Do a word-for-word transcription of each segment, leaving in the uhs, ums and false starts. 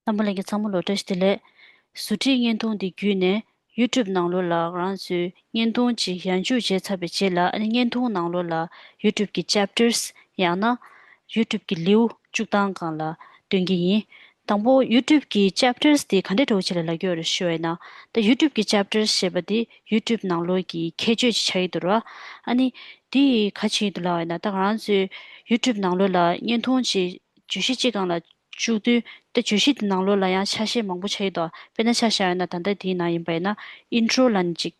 རྣམ་པ་ལྷན་རྒྱས་ཚང་མ་ལོ་བཀྲ་ཤིས་བདེ་ལེགས། ཟུར་ཁྲིད་བརྙན་ཐུང་འདི་བརྒྱུད་ནས་YouTube་ནང་ལོགས་ལ་ང་རང་ཚོའི་བརྙན་ཐུང་ཅིག་ཡར་འཇུག་བྱས་ཚར་བའི་རྗེས་ལ། ཨ་ནི་བརྙན་ཐུང་ནང་ལོགས་ལ་YouTube་གི་chapters་ཡང་ན་YouTube་གི་ལེའུ་བཅུག་སྟངས་སྒང་ལ་སྟོན་གྱི་ཡིན། དང་པོ་YouTube་གི་chapters་དེ་ག་འདྲ་འདྲ་བོ་ཅིག་ལ་ལབ་ཀྱི་ཡོད་རེད་ཞུ་བ་ཡིན་ན། ད་YouTube་གི་chapters་ཞེས་པ་དེ་YouTube་ནང་ལོགས་ཀྱི་ཁྱད་ཆོས་ཅིག་ཆགས་ཀྱི་འདུག་ར། ཨ་ནི་དེ་ག་བྱེད་ཀྱི་འདུག་ལབ་པ་ཡིན་ན། ད་ང་རང་ཚོའི་YouTube་ནང་ལོགས་ལ་བརྙན་ཐུང་ཅིག་བརྗོད་གཞི་གཅིག་སྒང་ལ་བཅུག་དུས། ད་བརྗོད་གཞི་དེ་ནང་ལོགས་ལ་ཡང་ཆ་ཤས་མང་པོ་ཆགས་ཀྱི་འདུག་དཔེར་ན་ཆ་བཞག་ཡོད་ན། ད་ལྟ་དེའི་ནང་ཡིན་པ་ཡིན་ན་intro་ལབ་ནས་ཅིག་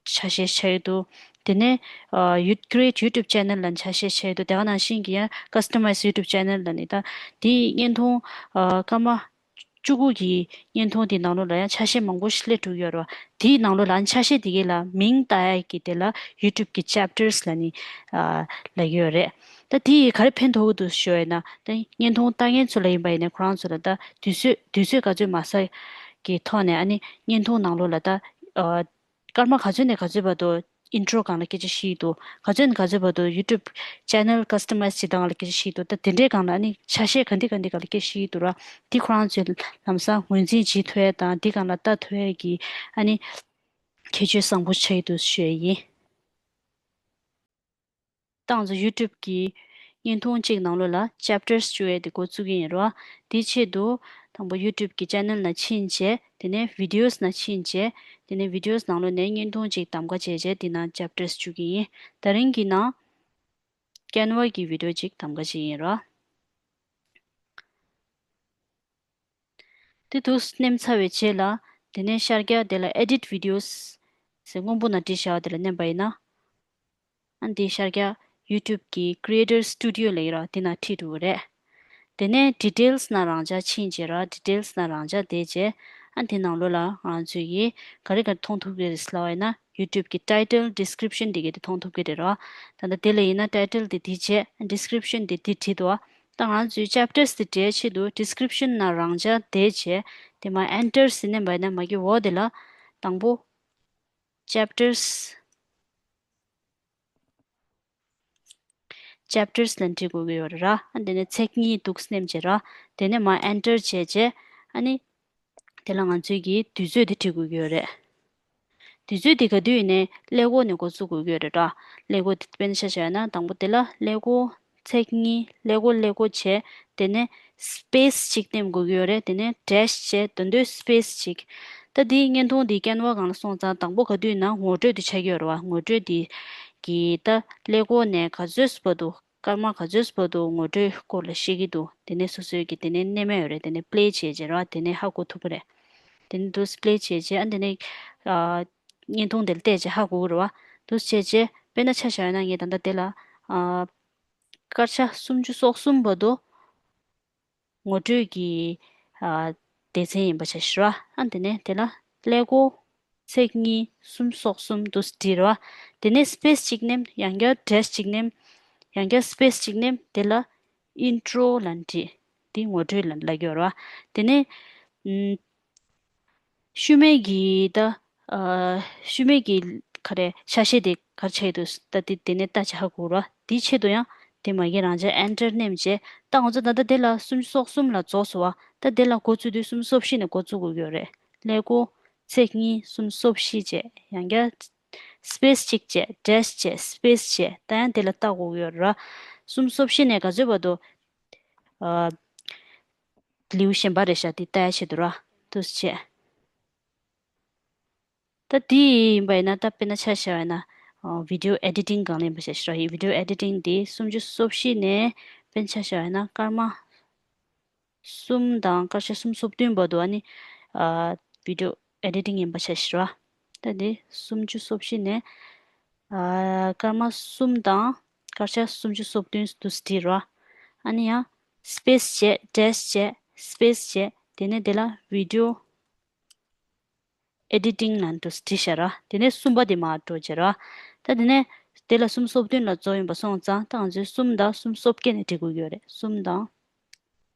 ཆ་ཤས་ཆགས་ཀྱི་འདུག་དེ་ནས་ཨ་you create YouTube channel་ལབ་ནས་ཆ་ཤས་ཆགས་ཀྱི་འདུག་དེ་ག་ནང་བཞིན་གྱི་ཡང་customize YouTube channel་ལབ་ནས། ད་དེའི་བརྙན་ཐུང་ཨ་སྐར་མ་བཅུ་དགུ་གི་བརྙན་ཐུང་དེའི་ནང་ལོགས་ལ་ཡང་ཆ་ཤས་མང་པོ་ཞིག་སླེབས་འགྲོ་གི་ཡོད་རེད་བ། དེའི་ནང་ལོགས་ལ་ཆ་ཤས་དེ་གའི་ལ་མིང་བཏགས་ཡག་གི་དེ་ལ་YouTube་གི་chapters་ལབ་ནས་ཨ་ལབ་ཀྱི་ཡོད་རེད། ད་དེ་ཡིས་ག་རེ་ཕན་ཐོགས་ཀྱི་འདུག་ཞུ་བ་ཡིན་ན། ད་བརྙན་ཐུང་ལྟ་མཁན་ཚོ་ལ་ཡིན་པ་ཡིན་ན། ཁོ་རང་ཚོ་ལ་ད་དུས་ཚོད་དུས་ཚོད་ག་ཚོད་མ་ཟ་གི་ཐོག་ནས། ཨ་ནི་བརྙན་ཐུང་ནང་ལོགས་ལ་ད་ཨ་སྐར་མ་ག་ཚོད་ནས་ག་ཚོད་བར་དུ་intro་སྒང་ལ་སྐད་ཆ་བཤད་ཀྱི་འདུག་ག་ཚོད་ནས་ག་ཚོད་བར་དུ་YouTube channel customize་བྱེད་སྟངས་ལ་སྐད་ཆ་བཤད་ཀྱི་འདུག་ད་དེ་འདྲའི་སྒང་ལ་ཨ་ནི་ཆ་ཤས་ག་འདི་ག་འདི་སྒང་ལ་སྐད་ཆ་བཤད་ཀྱི་འདུག་ར། འདི་ཁོ་རང་ཚོས་ལམ་སང་ངོས་འཛིན་བྱེད་ཐུབ་ཡ་དང་། འདི་སྒང་ལ་ལྟ་ཐུབ་ཡ་གི་ཨ་ནི་ཁྱད་ཆོས་བཟང་པོ་ཆགས་ཀྱི་འདུག་ཞུ་ཡ་ཡིན། ད་ང་ཚོ་YouTube་གི་བརྙན་ཐུང་གཅིག་ནང་ལོགས་ལ་chapters་བཅུག་ཡས་དེ་འགོ་བཙུགས་ཀྱི་ཡིན་རོ། དེའི་ཆེད་དུ་དང་པོ་YouTube་གི་channel་ནང་ཕྱིན་བྱས། དེ་ནས་videos་ནང་ཕྱིན་བྱས། དེ་ནས་videos་ནང་ལོགས་ནས་བརྙན་ཐུང་གཅིག་གདམ་ག་བྱས་བྱས་དེ་ནང་chapters་བཅུག་གི་ཡིན། ད་རིང་གི་ནང་Canva་གི་video་གཅིག་གདམ་ག་བྱེད་ཀྱི་ཡིན་རོ། དེ་དུས་མནན་ཚར་བའི་རྗེས་ལ། དེ་ནས་ཤར་རྒྱག་དེ་ལ་Edit Videos་ཟེར་སྔོན་པོ་ནང་བྲིས་བཞག་པ་དེ་ལ་མནན་པ་ཡིན་ན། ཨ་འདི་ཤར་རྒྱག་YouTube་གི་Creator Studio་ལབ་ཡོད་ར། དེ་ནང་ཁྲིད་འགྲོ་གི་རེད། དེ་ནས་Details་ནང་རང་འཇགས་ཕྱིན་བྱས་ར། Details་ནང་རང་འཇགས་བསྡད་བྱས། ཨ་འདི་ནང་ལོགས་ལ་ང་ཚོས་ཀྱིས་ག་རེ་ག་རེ་མཐོང་ཐུབ་ཀྱི་རེད་ལབ་པ་ཡིན་ན། YouTube་གི་title, description་དེ་གའི་དེ་མཐོང་ཐུབ་ཀྱི་རེད་ར། ད་ལྟ་དེ་ལ་ཡིན་ན་title་དེ་འདི་བྱས། description་དེ་འདི་བྲིས་འདུག་ད་ང་ཚོའི་chapters་དེ་འབྲི་ཆེད་དུ་description་ནང་རང་འཇགས་བསྡད་བྱས། དེ་མར་enter་ཟེར་མནན་པ་ཡིན་ན། མ་གི་འོག་དེ་ལ་དང་པོ་chapters chapters་ལབ་འབྲི་དགོས་ཀྱི་ཡོད་རེད་ར། ཨ་དེ་ནས་ཚེག་གཉིས་འདུག་མནན་བྱས་ར། དེ་ནས་མར་enter་བྱས་བྱས། ཨ་ནི་དེ་ལ་ང་ཚོས་ཀྱིས་དུས་ཚོད་དེ་འབྲི་དགོས་ཀྱི་ཡོད་རེད། དུས་ཚོད་དེ་ག་དུས་ཡིན་ནའི་ཀླད་ཀོར་ནས་འགོ་བཙུགས་དགོས་ཀྱི་ཡོད་རེད་ར། ཀླད་ཀོར་དེ་དཔེར་ན་ཆ་བཞག་ན། དང་པོ་དེ་ལ་ཀླད་ཀོར་ཚེག་གཉིས། ཀླད་ཀོར་ཀླད་ཀོར་བྱས། དེ་ནས་space་གཅིག་མནན་དགོས་ཀྱི་ཡོད་རེད། དེ་ནས་dash་བྱས། དོན་དུ་space་གཅིག་ད་འདི་བརྙན་ཐུང་འདི་Canva་སྒང་ལ་སོང་ཙང་དང་པོ་ག་དུས་ཡིན་ན་ངོ་སྤྲོད་དེ་ཆགས་ཀྱི་ཡོད་རེད་བ། ངོ་སྤྲོད་འདི་གི་ད་ཀླད་ཀོར་ནས་ག་ཚོད་བར་དུ། སྐར་མ་ག་ཚོད་བར་དུ་ངོ་སྤྲོད་སྐོར་ལ་བཤད་ཀྱི་འདུག་དེ་ནས་སོ་སོའི་གི་དེ་ནས་མནན་ཡས་ཡོད་རེད། དེ་ནས་play་བྱས་བྱས་ར། དེ་ནས་ཧ་གོ་ཐུབ་ཀྱི་རེད། དེ་ནས་འདུག་སེ་play་བྱས་བྱས། ཨ་དེ་ནས་ཨ་བརྙན་ཐུང་དེ་ལ་བལྟས་བྱས་ཧ་གོ་གི་རེད་བ། འདུག་སེ་བྱས་བྱས། དཔེར་ན་ཆ་བཞག་ཡོད་ན། ངས་ད་ལྟ་དེ་ལ་ཨ་སྐར་ཆ་སུམ་ཅུ་སོ་གསུམ་བར་དུ་ངོ་སྤྲོད་ཀྱི་ཨ་སྡེ་ཚན་ཡིན་པ་ཆ་བཞག་ར། ཨ་དེ་ནས་དེ་ལ་ཀླད་ཀོར་ཚེག་གཉིས་གསུམ་སོ་གསུམ་འདུག་སེ་བྲིས་ར། དེ་ནས་space་གཅིག་མནན། ཡང་བསྐྱར་dash་གཅིག་མནན། ཡང་བསྐྱར་space་གཅིག་མནན། དེ་ལ་intro་ལབ་བྲིས། འདི་ངོ་སྤྲོད་ལ་ལབ་ཀྱི་ཡོད་ར། དེ་ནས་ཨམ་ཤུལ་མའི་གི་ད་ཨ་ཤུལ་མའི་གི་ག་རེ་ཆ་ཤས་དེ་ག་རེ་ཆགས་ཀྱི་འདུག་ད་དེ་དེ་ནས་ལྟ་བྱས་ཧ་གོ་ར། དེའི་ཆེད་དུ་ཡང་དེ་མ་གི་རང་འཇགས་enter་མནན་བྱས། ད་ང་ཚོ་ད་ལྟ་དེ་ལ་སུམ་ཅུ་སོ་གསུམ་ལ་རྫོགས་སོང་བ། ད་དེ་ལ་འགོ་བཙུགས་དུས་སུམ་ཅུ་སོ་བཞི་ནས་འགོ་བཙུགས་དགོས་ཀྱི་ཡོད་རེད། ཀླད་ཀོར་ཚེག་གཉིས་སུམ་ཅུ་སོ་བཞི་བྱས། ཡང་བསྐྱར་space་གཅིག་བྱས། dash་བྱས། space་བྱས། ད་ཡང་དེ་ལ་ལྟ་དགོས་ཀྱི་ཡོད་རེད་ར། སུམ་ཅུ་སོ་བཞི་ནས་ག་ཚོད་བར་དུ་ཨ་ལེའུ་གཞན་པ་རེད་ཤག་དེ་ལྟ་ཡ་ཆེད་དུ་ར། འདུག་སེ་བྱས། ད་དེ་ཡིན་པ་ཡིན་ན། ད་དཔེར་ན་ཆ་བཞག་པ་ཡིན་ན། ཨ་video editing་སྒང་ལ་ཡིན་པ་ཆ་བཞག་ར། ཡིན། video editing་དེ་སུམ་ཅུ་སོ་བཞི་ནས་དཔེར་ན་ཆ་བཞག་པ་ཡིན་ན་སྐར་མ་གསུམ་དང་སྐར་ཆ་སུམ་ཅུ་སོ་བདུན་བར་དུ་ཨ་ནི་ཨ་video editing་ཡིན་པ་ཆ་བཞག་ར། ད་དེ་སུམ་ཅུ་སོ་བཞི་ནས་ཨ་སྐར་མ་གསུམ་དང་སྐར་ཆ་སུམ་ཅུ་སོ་བདུན་འདུག་སེ་བྲིས་ར། ཨ་ནི་ཡང་space་བྱས། dash་བྱས། space་བྱས། དེ་ནས་དེ་ལ་video editing་ལབ་འདུག་སེ་བྲིས་བཞག་ར། དེ་ནས་གསུམ་པ་དེ་མར་འགྲོ་བྱས་ར། ད་དེ་ནས་དེ་ལ་སུམ་ཅུ་སོ་བདུན་ལ་རྫོགས་ཡིན་པ་སོང་ཙང་། ད་ང་ཚོས་གསུམ་དང་སུམ་ཅུ་སོ་བརྒྱད་ནས་འབྲི་དགོས་ཀྱི་ཡོད་རེད། གསུམ་དང་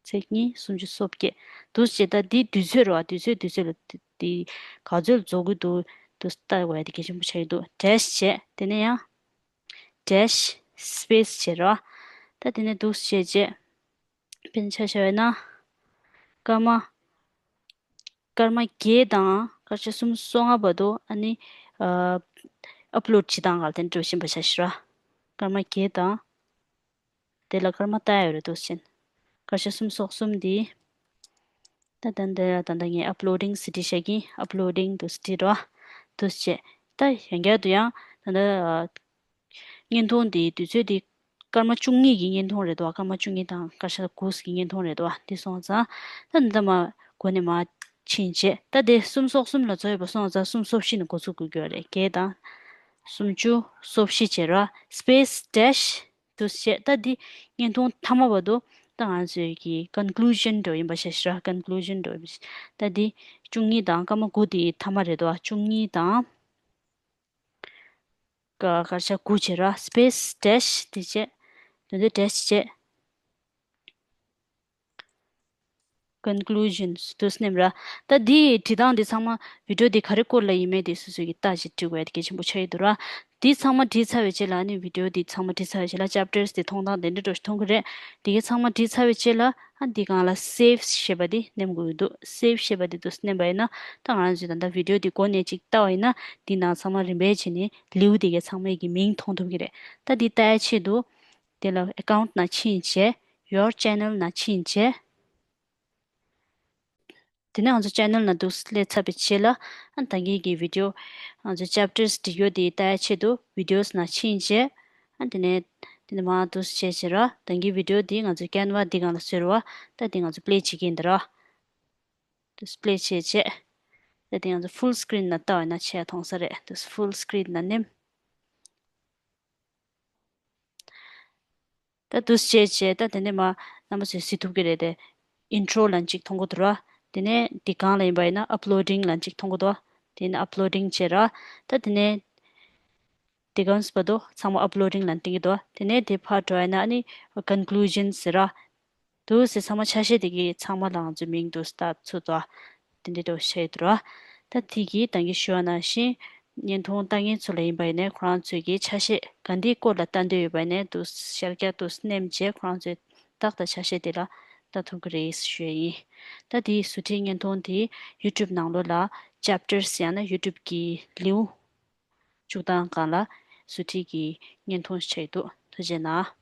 ཚེག་གཉིས་སུམ་ཅུ་སོ་བརྒྱད། འདུག་སེ་བྱས། ད་འདི་དུས་ཚོད་རེད་བ། དུས་ཚོད་དུས་ཚོད་ལ་དེ་དེ་ག་ཚོད་རྫོགས་ཀྱི་འདུག་འདུག་སེ་ལྟ་དགོས་ཡ་དེ་གལ་ཆེན་པོ་ཆགས་ཀྱི་འདུག dash་བྱས། དེ་ནས་ཡང་dash་space་བྱས་ར། ད་དེ་ནས་འདུག་སེ་བྱས་བྱས། དཔེར་ན་ཆ་བཞག་པ་ཡིན་ན། སྐར་མ་ སྐར་མ་བརྒྱད་དང་སྐར་ཆ་སུམ་སོ་ལྔ་བར་དུ་ཨ་ནི་ཨ་ཨབ་ལོཌ་བྱེད་སྟངས་སྒང་ལ་དེ་འདྲ་འགྲོ་བཞིན་པ་ཆ་ཤི་ར། སྐར་མ་བརྒྱད་དང་། དེ་ལ་སྐར་མ་ལྟ་ཡ་ཡོད་རེད་འདུག་ཟེར། སྐར་ཆ་སུམ་སོ་གསུམ་འདི། ད་ད་འདི་ད་ད་ངས་ཨབ་ལོ་ཌིང་ཟེར་བྲིས་བཞག་གིན། ཨབ་ལོ་ཌིང་དུ་ཟེར་བྲིས་རོ། དུ་བྱས། ད་ཡང་བསྐྱར་དུ་ཡང་ད་ད་བརྙན་ཐུང་འདི་དུས་ཚོད་འདི་སྐར་མ་བཅུ་གཉིས་ཀྱི་བརྙན་ཐུང་རེད་འདུག་སྐར་མ་བཅུ་གཉིས་དང་སྐར་ཆ་དགུ་ཀྱི་བརྙན་ཐུང་རེད་འདུག་འདི་སོང་ཙང་ད་འདི་ད་མ་འགོ་ནས་མ་ཕྱིན་བྱས། ད་དེ་སུམ་སོ་གསུམ་ལ་རྫོགས་ཡོད་པ་སོང་ཙང་སུམ་སོ་བཞི་ནས་འགོ་ཚུགས་དགོས་ཀྱི་ཡོད་རེད། བརྒྱད་དང་སུམ་ཅུ་སོ་བཞི་བྱས་ར། སྤེ་སི་ཌེ་ཤི་དུ་བཤད། ད་འདི་བརྙན་ཐུང་མཐའ་མ་བར་དུ་ད་ང་ཚོའི་གི་ཀོན་ཀུ་ལུ་ཤན་འགྲོ་ཡིན་པ་ཤ་ཤ་ར། ཀོན་ཀུ་ལུ་ཤན་འགྲོ་ཡིན་པ་ཤ། ད་འདི་བཅུ་གཉིས་དང་སྐར་མ་དགུ་དེ་མཐའ་མ་རེད་དོ། བཅུ་གཉིས་དང་ཀ་སྐར་ཆ་དགུ་བྱས་ར། སྤེ་སི་ཌེ་ཤི་དེ་བྱས། དོན་དུ་ཌེ་ཤི་བྱས། ཀོན་ཀུ་ལུ་ཤན་དུ་སྣེམ་ར། ད་འདི་བྲིས་སྟངས་འདི་ཚང་མ་བི་ཌི་ཡོ་འདི་ག་རེ་སྐོར་ལ་ཡིན་མིན་དེ་སོ་སོ་གི་ལྟ་ཅིག་བྲིས་དགོས་ཡ་དེ་གལ་ཆེན་པོ་ཆགས་ཡོད་འདུག་ར། འདི་ཚང་མ་བྲིས་ཚར་བའི་རྗེས་ལ་ཨ་ནི་བི་ཌི་ཡོ་འདི་ཚང་མ་བྲིས་ཚར་བའི་རྗེས་ལ་ཅེབ་ཊར་སི་དེ་མཐོང་སྟངས་དེ་འདྲ་འདྲ་ཞིག་མཐོང་གི་རེད། དེ་གའི་ཚང་མ་བྲིས་ཚར་བའི་རྗེས་ལ་ཨ་འདི་སྒང་ལ་སེབ་ཞེས་པ་འདི་སྣེམ་དགོས་ཀྱི་འདུག་སེབ་ཞེས་པ་འདི་དུ་སྣེམ་པ་ཡིན་ན་ད་ང་རང་ཚོས་ད་ལྟ་བི་ཌི་ཡོ་འདི་འགོ་ནས་ཅིག་ལྟ་བ་ཡིན་ན་འདི་ནང་ཚང་མ་རིམ་པས་བྱས་ནས་ལེའུ་དེ་གའི་ཚང་མའི་གི་མིང་མཐོང་ཐུབ་ཀྱི་རེད། ད་འདི་ལྟ་ཡ་ཆེད་དུ། དེ་ལ་ཨེ་ཀའུན་ཊི་ནང་ཕྱིན་བྱས། Your Channel ནང་ཕྱིན་བྱས། དེ་ནས་ང་ཚོ་ཅེ་ནལ་ནང་འདུག་སླེབས་ཚར་བའི་རྗེས་ལ་ཨ་ད་གིན་གྱི་བི་ཌི་ཡོ་ང་ཚོ་ཅེབ་ཊར་སི་བྲིས་ཡོད་དེ་ལྟ་ཡ་ཆེད་དུ་བི་ཌི་ཡོ་སི་ནང་ཕྱིན་བྱས། ཨ་དེ་ནས་དེ་ནས་མར་འདུག་བྱས་བྱས་ར། ད་གིན་བི་ཌི་ཡོ་འདི་ང་ཚོ་ཀེན་ཝ་འདི་སྒང་ལ་བཟོས་ར་བ། ད་འདི་ང་ཚོ་པི་ལེ་བྱེད་ཀྱི་ཡིན་ད་ར། འདུག་པི་ལེ་བྱས་བྱས། ད་འདི་ང་ཚོ་ཕུལ་སི་ཀི་རིན་ནང་ལྟ་བ་ཡིན་ན་ཆེ་མཐོང་ས་རེད། འདུག་ཕུལ་སི་ཀི་རིན་ནང་ནེམ། ད་འདུག་སེ་བྱས་བྱས་ད་དེ་ནས་མ་རྣམ་པ་ཚོས་གཟིགས་ཐུབ་ཀྱི་རེད་དེ། ཨིན་ཊྲོ་ལབ་ཅིག་མཐོང་གི་འདུག་ར། དེ་ནས་འདི་སྒང་ལ་ཡིན་པ་ཡིན་ན་ཨབ་ལོ་ཌིང་ལབ་ཅིག་མཐོང་གི་འདུག་དེ་ནས་ཨབ་ལོ་ཌིང་བྱས་ར། ད་དེ་ནས་འདི་སྒང་བར་དུ་ཚང་མ་ཨབ་ལོ་ཌིང་ལབ་བསྟན་གྱི་འདུག་དེ་ནས་དེ་ཕར་འགྲོ་ཡ་ན་ཨ་ནི་ཀོན་ཀུ་ལུ་ཤན་ཟེར་ར། འདུག་སེ་ཚང་མ་ཆ་ཤས་དེ་གི་ཚང་མ་ལ་ང་ཚོས་མིང་འདུག་སེ་བཏགས་ཚུལ་དུ་དེ་འདྲ་འདྲ་བཤད་འདུག་ར། ད་དེ་གི་ད་གིན་ཞུ་བ་ནང་བཞིན་བརྙན་ཐུང་ལྟ་མཁན་ཚོ་ལ་ཡིན་པ་ཡིན་ནའི་ཁོ་རང་ཚོས་ཀྱི་ཆ་ཤས་ག་འདིའི་སྐོར་ལ་ལྟ་འདོད་ཡོད་པ་ཡིན་ནའི་འདུག་སེ་ཤར་རྒྱག་འདུག་སེ་ནེམ་བྱས་ཁོ་རང་ཚོས་ཏག་ཏག་ཆ་ཤས་དེ་ལ་ལྟ་ཐུབ་ཀྱི་རེད་ཞུ་ཡ་ཡིན། ད་དེའི་ཟུར་ཁྲིད་བརྙན་ཐུང་དེ་ཡུ་ཊུབ་ནང་ལོགས་ལ་ཅེབ་ཊར་སི་ཡང་ན་ཡུ་ཊུབ་ཀྱི་ལེའུ་བཅུ་གྲངས་སྒང་ལ་ཟུར་ཁྲིད་ཀྱི་བརྙན་ཐུང་ཞིག་ཆགས་ཡོད་འདུག་ཐུགས་རྗེ་གནང་།